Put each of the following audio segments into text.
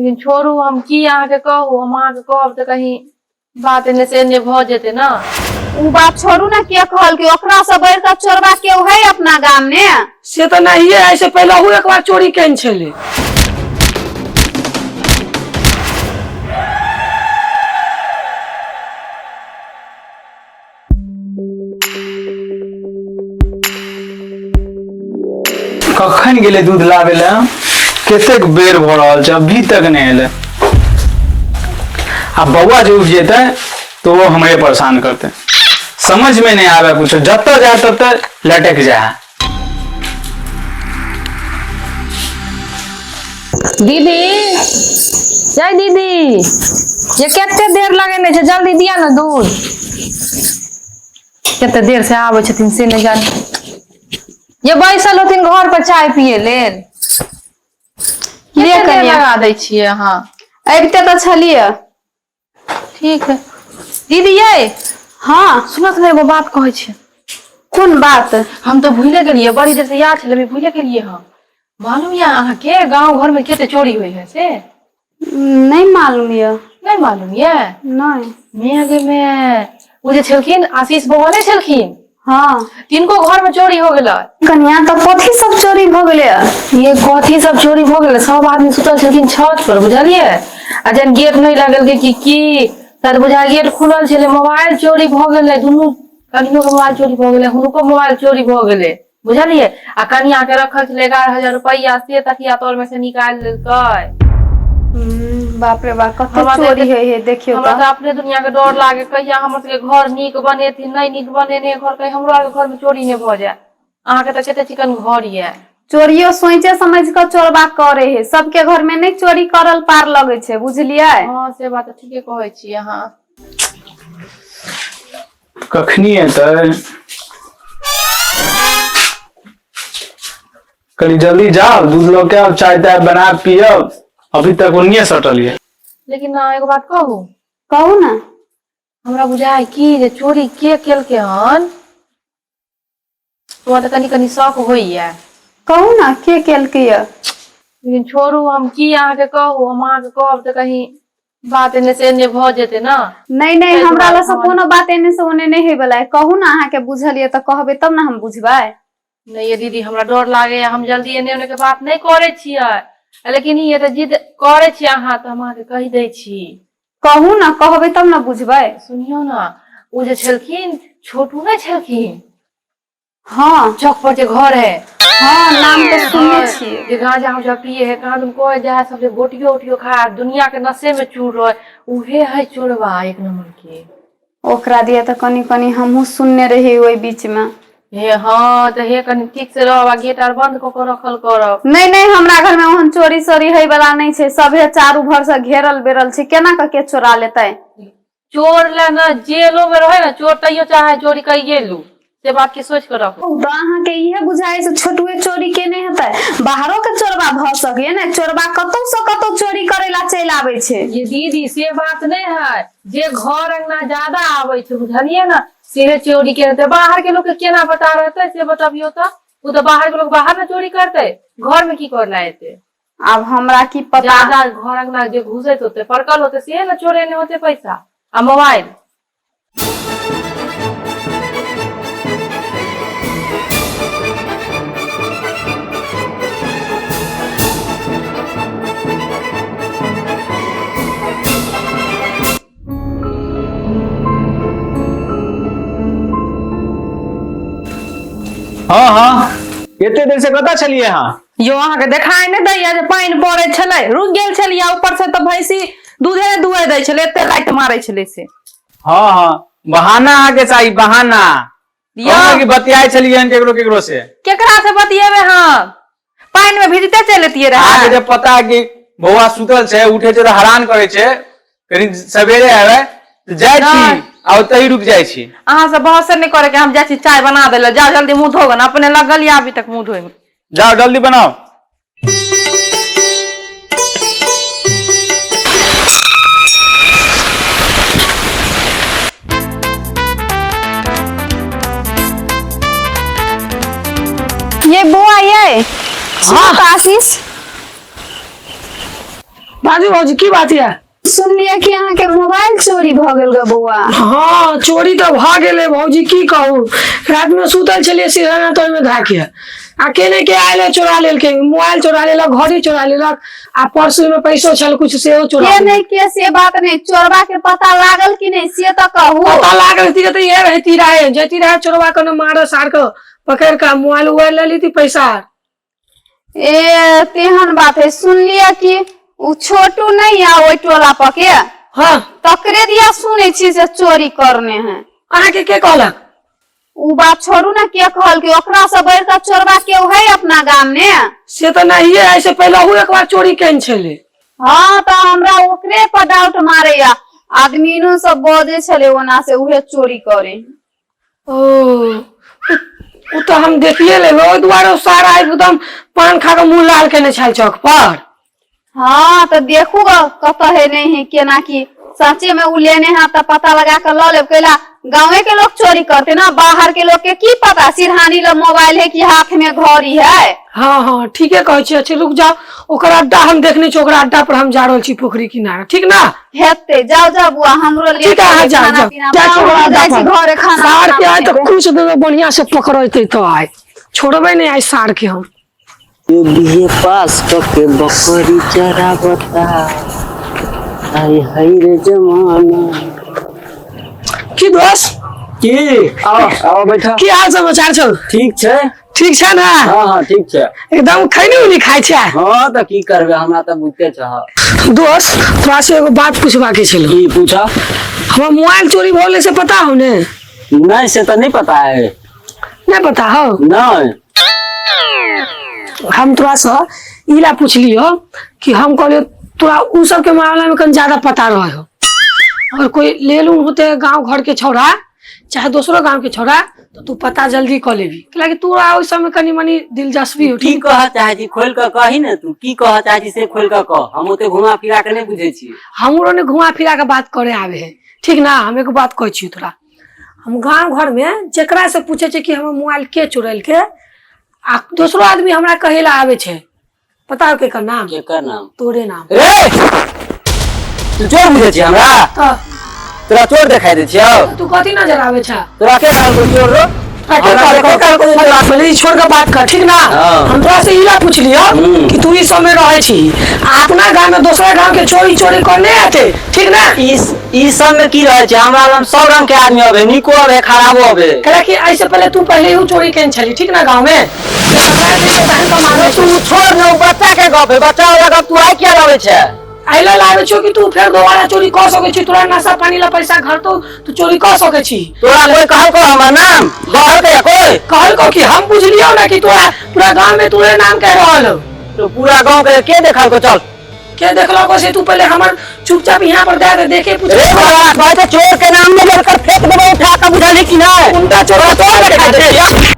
लेकिन छोड़ू, हम की अहाँके कहू, हम अहाँके कहब तऽ कहीं बात एने से एने भऽ जेतै ने। उ बात छोड़ू ने, के कहलकै ओकरा से बढ़ि कऽ चोरबा केओ है अपना गाम में? से तऽ नहिये, ऐसे पहिले एक बार चोरी केने छलै। कखन गेलै दूध लाबै लए? कतेक बेर भऽ रहल छै, अभी तक नहि एलै। आ बौआ जे उठि जेतै तऽ ओ हमरे परेशान करतै। समझ में नहि आबे कुछो, जतऽ जाय ततऽ लटक जाय। दीदी, जय दीदी, ये कते देर लगेने छै, जल्दी दिया ने दूध। कते देर से आबै छथिन से नहि जानी। ये बैसल होथिन घर पर चाय पिए लेल। ले कते देर कनिया। लगा दै छियै अहाँ? अबिते तऽ छलियै। ठीक है दीदी। ये हाँ। सुनत ने, एगो बात कहै छी। कोन बात? हम तऽ भूले गेलियै, बड़ी देर से याद छलै, अभी भूले गेलियै हम। मालूम यऽ अहाँके गाँव घर में कते चोरी होइ है से? नहि मालूम यऽ। नहि मालूम यऽ? नहि। मेघ में ओ जे छलखिन आशीष बौआ नहि छलखिन? हाँ। तिनको घर में चोरी हो गेलै। कनिया, तऽ कथी सब चोरी भऽ गेलै? ये कथी सब चोरी भऽ गेलै, सब आदमी सुतल छलखिन छत पर, बुझलियै? आ जहन गेट नहि लगेलकै कि की तब बुझा गेट खुलल छलै, मोबाइल चोरी भऽ गेलै। दुनू कनियो के मोबाइल चोरी भऽ गेलै, हुनको मोबाइल चोरी भऽ गेलै, बुझलियै? आ कनिया के रखल छलै 11,000 रुपैआ, से तकिया तर में से निकालि लेलकै। बाप रे बाप, कते हमरा तऽ चोरी होइ है देखियौ। हमरा तऽ तऽ अपने दुनिया के डर लागे, कहिया हमर सबके घर नीक बनेथिन, नहि नीक बनेने घर, कहीं हमरो आरके घर में चोरी नहि भऽ जाय। अहाँके तऽ कते चिकन घर ये। चोरियो सोचे समझ कऽ चोरबा करे है, सबके घर में नहि चोरी करल पार लगै छै, बुझलियै? हँ, से बात तऽ ठीके कहै छी अहाँ। कखनी एतै? कनी जल्दी जाओ, दूध लऽ के आउ, चाय ताय बना पियब। अभी तक ओनिये सटल ये। लेकिन ना, एगो बात कहू? कहू ने। हमरा बुझाय की जे चोरी के केलकै हन, हमरा तऽ कनी कनी शक होइया। कहू ने, के केलकै यऽ? लेकिन छोड़ू, हम की अहाँके कहू, हम अहाँके कहब तऽ कहीं बात एने से एने भऽ जेतै ने। नहि नहि, ताहि हमरा दुआरे लग से कोनो बात एने से ओने नहि होय वाला है। कहू ने, अहाँके बुझल यऽ तऽ कहबै तब ने हम बुझबै। नहि ये दीदी, हमरा डर लागैया, हम जल्दी एने ओने के बात नहि करै छियै, लेकिन ई तऽ जिद करै छियै अहाँ तऽ हम अहाँके कहि दै छी। कहू ने, कहबै तब ने बुझबै। सुनियौ ने, ओ जे छलखिन छोटू नहि छलखिन? हाँ। चौक पर जे घर है। हाँ, नाम तऽ सुनने छियै। जे गांजा उंजा पिए है, कहाँ तुम कोई जाए सब जे गोटियो उटियो खा दुनिया के नशे में चूर रहे, उहे है चोरवा एक नंबर के। ओकरा दिया तऽ कनी कनी हमहूँ सुनने रही ओहि बीच में। हे हाँ, तऽ हे कनी ठीक से रहब आ गेट आर बंद कऽ के रखल करब। नहि नहि, हमरा घर में ओहन चोरी सोरी होय वाला नहि छै। सभे चारू भर से घेरल बेरल छै, केना कऽ के चोरा लेतै? चोर ले ना जेलो में रहे ना चोर, तैयो चाहे चोरी कइये लू, से बात के सोच के रखू। तऽ अहाँके इहे बुझाइ से छोटुए चोरी केने हेतै? बाहरो के चोरबा भऽ सकैए ने, चोरबा कतौ से कतौ चोरी करै ला चलि आबै छै। ये दीदी, से बात नहीं है, जे घर अंगना ज्यादा आबै छै, बुझलियै ने, सेहे चोरी के हेतै। बाहर के लोग के केना पता रहतै, से बतबियौ तऽ? ओ तऽ बाहर के लोग बाहर में चोरी करतै, घर में की करला एतै? आब हमरा की पता। ज्यादा घर अंगना जे घुसैत होते, पड़कल होते, से ने चोरेने होते पैसा आ मोबाइल। हाँ हाँ, एते देर से कतऽ छलियै अहाँ? यो, अहाँके देखाय नहि दैया जे पानि पड़ै छलै, रुकि गेल छलियै। ऊपर से तऽ भैंसी दूधे नहि दुहै दै छलै, एते लाइट मारै छलै से। हाँ हाँ, बहाना अहाँके चाही बहाना। यौ। कहलहुँ कि बतियाइ छलियै हन केकरो केकरो से? केकरा से बतियेबै हम? पानि मे भिजते चलि एतियै अहाँके रहए। जब पता है कि बौआ सुतल छै, उठे छै तऽ हरान करै छै, कनि सवेरे आबै तऽ जाइ छी नहि। आ ओतहि रुकि जाइ छी। अहाँ से बहस नहि करे के, हम जाइ छी चाय बना दै लए। जाउ जल्दी मुंह धोगे ने, अपने लगल या अभी तक मुंह धोए में। जाओ, जल्दी बनाओ। ये बौआ, ये सुनो तऽ आशीष। बाजू भौजी की बात यऽ? सुनलियै कि अहाँके मोबाइल चोरी भऽ गेल ग बौआ। हाँ, चोरी तऽ भऽ गेलै भौजी, की कहू। रात में सुतल छलियै सिरहाना तर में धऽ के, आ केने के आयल चोरा लेलकै। मोबाइल चोरा लेलक, घड़ी चोरा लेलक, आ पर्स में पैसो छल कुछ, सेहो चोरा के लेलक। नहि के से बात नहि, चोरबा के पता लागल कि नहि से तऽ कहू। पता लागल रहिती तऽ इहे रहती रहे, जैती रहे चोरवा के मारे सार के पकड़ के मोबाइल उबाइल ले लेती, पैसा। ए तेहन बात है। सुनलियै कि उ छोटू नहीं आ ओहि टोला पर के? हाँ। तकरे दिया सुनै छी से चोरी करने है। अहाँके के कहलक? उ बात छोड़ू ना, के कहल कि ओकरा से बढ़ के चोरबा केओ है अपना गाम में? से तऽ नहिये, ऐसे पहिले एक बार चोरी केने छलै। हाँ, तऽ हमरा ओकरे पर डाउट मारैया। आदमीनो सब बजै छलै ओना से उहे चोरी करे। ओ ओ तऽ हम देखिए लेबै। ओहि दुआरे ओ सारा एकदम पान खा कऽ मुँह लाल केने छल चौक पर। हाँ, तऽ देखू ग कतऽ है नहीं है, केना की सचे में उ लेने है तऽ पता लगा के लऽ लेब। कैला गाँवे के लोग चोरी करते ना, बाहर के लोग के की पता सिरहानी ल मोबाइल है कि हाथ में घड़ी है। हाँ हाँ, ठीके कहै छी। अच्छा रुक जाओ, ओकर अड्डा हम देखने छी, ओकरा अड्डा पर हम जा रहल छी पोखरी किनारा, ठीक ना? हेतै, जाओ जाओ बुआ, हमरो ठीक लेट है, अहाँ होइए, जाओ खाना जाओ। पीना जाइ छी बनाउ, ओकरा हम अड्डा जाइ छी पर। घरे खाना सार पीना के आइ तऽ बनेबै। कुछ देबै, बढ़िया से पकड़ेतै तऽ आइ छोड़बै नहि आइ सार के हम। बीए पास क के बकरी चरावता, आई हई रे जमाना। की दोस्त? की, आओ आओ, बैठा। की हाल समाचार छौ? ठीक छै। ठीक छै ना? हाँ हाँ, ठीक छै। एकदम खैनी उनी खाइ छै? हाँ, तऽ की करबै, हमरा तऽ बुझते छह। दोस्त, तोरा से एगो बात पूछबा के छलो। की पूछा? हमर मोबाइल चोरी भऽ गेलै से पता हो ने? नहीं, से तऽ नहीं पता है। नहीं पता हो? नहीं। हम तोरा से ई ला पूछलियो कि हम कहलियो तोरा उ सब के मामला में कन ज्यादा पता रहे हो। अगर कोई ले लू होते गांव घर के छौड़ा चाहे दोसरो गांव के छौड़ा, तो तू पता जल्दी कऽ लेबी, कैलाकि तोरा ओहि सब में कनी मनी दिलचस्पी हो। की ठीक। कह चाहे छी, खोल कऽ कही ने। तू की कह चाहे छी से खोल कऽ कह, हम ओते घुमा फिरा के नहि बुझै छी। हमरो ने घुमा फिरा के बात करे आवे है, ठीक ना? हम एगो बात कहै छी तोरा, हम गांव घर में जेकरा से पूछे छै कि हमर मोबाइल के चोरेलके, आ दोसरो आदमी हमरा कहे ला आवे छै, पता हो केकर नाम? केकर नाम? तोरे नाम। रे, तू चोर बुझै छी हमरा? तऽ तोरा चोर देखाई दै छियौ? तू कथी नजर आवे छै? तोरा के कहलकौ चोर रो? तोरा के हमरा कहलकौ? के कहलकौ चोर? पहिले ई छोड़ के बात कर, ठीक ना? हाँ। हम तोरा से इला पूछ लियो कि तू ई सब में रहे छी आ अपना गांव में दोसरा गांव के चोरी चोरी करने आते, ठीक ना? ई ई सब में की रहै छै, हमरा लग सब रंग के आदमी अबे, नीको अबे, खराबो अबे। कहला कि ऐसे पहले तू पहले ही चोरी केने छली, ठीक ना, गांव में? तू छोड़ ने, उ बच्चा के गप है, बच्चा वाला गप तू आइ किया लाबै छै? अइला लाबै छौ कि तू फेर दोबारा चोरी कऽ सकै छी। तोरा नशा पानी ला पैसा घर तो तू चोरी कऽ सकै छी। तोरा कोई कहलकौ हमर नाम? कहलकै कोई? कहलकौ कि हम बुझलियौ ना कि तोरा पूरा गांव में तोरे नाम कह रहल हो। तो पूरा गांव के के देखलकौ? चल। के देखलकौ से तू पहले हमर चुपचाप यहाँ पर दे दे, देखे पूछ। रे बाबा, कहै छै चोर के नाम में लेकर फेंक देबो उठा के, बुझलही कि नहि? उनका चोर तोरा देखाइ छै।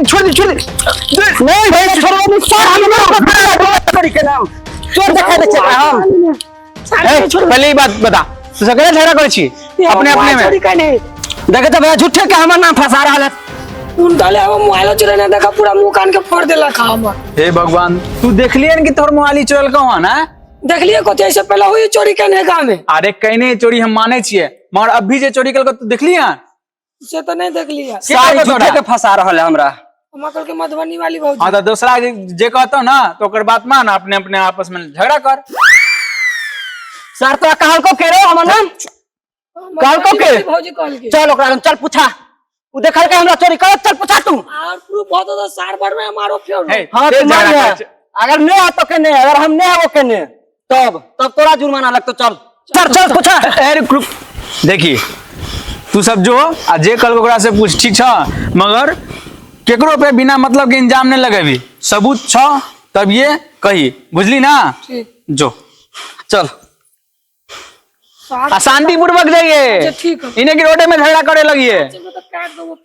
छोड़ दे, छोड़ दे। नहीं भाई, छोड़ो नहीं, चोर के नाम चोर देखाइ दै छै हम। पहले ई बात बता, तू सगरे झगड़ा करै छी अपने अपने में? चोरी केने। देखे तऽ भैया, झूठे के हमर नाम फंसा रहल है। उन डाले हम मोबाइल चोरी देखा, पूरा मुंह कान के फोड़ देलक हमर। हे भगवान, तू देखलियन कि तोहर मोबाइल चोरल कहाँ ना? देखलिए कथी, ऐसे पहले हुई चोरी केने गांव में। अरे कहने चोरी हम माने छियै, मगर अभी जे चोरी केलको तू देखलियन? से तो नहीं देखलिए। सारी कहलकौ झूठे तोरा? के फंसा रहल है हमरा। हमरा कहलकै मधुबनी वाली भौजी। हाँ, तो दूसरा जे कहतो ना तो ओकर बात मान, अपने अपने आपस में झगड़ा कर। सर, तोरा कहलको के रे हमर नाम कहलको के? मधुबनी वाली भौजी कहलकै। चल ओकरा लग चल, पूछा, उ देखलकै हमरा चोरी करत, चल पूछा तू। और प्रूफ बहुत तो सार भर में हमारो फेर। हे, हाँ, तेज तू मान झगड़ा ले। करै छै। अगर नहीं आतो के नहीं, अगर हम नहीं आबो के नहीं, तब तब तोरा जुर्माना लगतो। चल चल चल, पूछा। अरे रुक, देखी तू सब जो आ जे कहलको ओकरा से पूछ, ठीक छ? मगर केकरो पे बिना मतलब के इंजाम नहीं लगेबी, सबूत छ तब ये कही, बुझली ना? ठीक। जो चल। आ शांतिपूर्वक जाइए। अच्छा, ठीक है। इन्हें की रोडे में झगड़ा करे लगिए। तो काट दो वो।